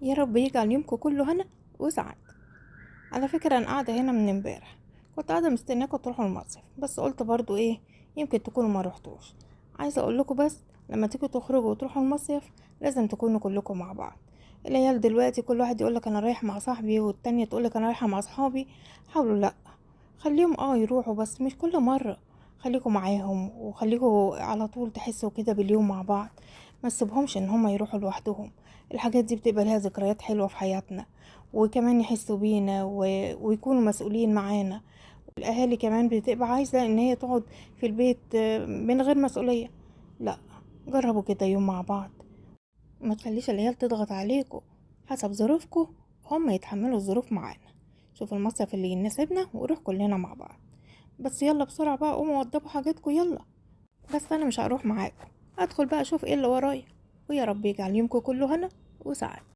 يا رب يجعل يومكم كله هنا وسعادة. على فكرة انا قاعدة هنا من امبارح، كنت قاعدة مستنياكم تروحوا المصيف، بس قلت برضو ايه يمكن تكونوا ما رحتوش. عايزة اقول لكم بس لما تيجوا تخرجوا وتروحوا المصيف لازم تكونوا كلكم مع بعض. العيال دلوقتي كل واحد يقولك انا رايح مع صاحبي، والتانية تقولك انا رايحة مع اصحابي. حاولوا لا، خليهم يروحوا بس مش كل مرة، خليكم معاهم وخليكم على طول تحسوا كده باليوم مع بعض، ما تسيبهمش ان هما يروحوا لوحدهم. الحاجات دي بتبقى لها ذكريات حلوة في حياتنا، وكمان يحسوا بينا ويكونوا مسؤولين معانا. الاهالي كمان بتبقى عايزة ان هي تقعد في البيت من غير مسؤولية. لا، جربوا كده يوم مع بعض، ما تخليش العيال تضغط عليكم، حسب ظروفكم هم يتحملوا الظروف معانا. شوفوا المصيف اللي يناسبنا وروح كلنا مع بعض. بس يلا بسرعة بقى قوموا وضبوا حاجاتكم يلا. بس انا مش هروح معاكم، ادخل بقى اشوف ايه اللي ورايا. ويا رب يجعل يومكم كله هنا وسعادة.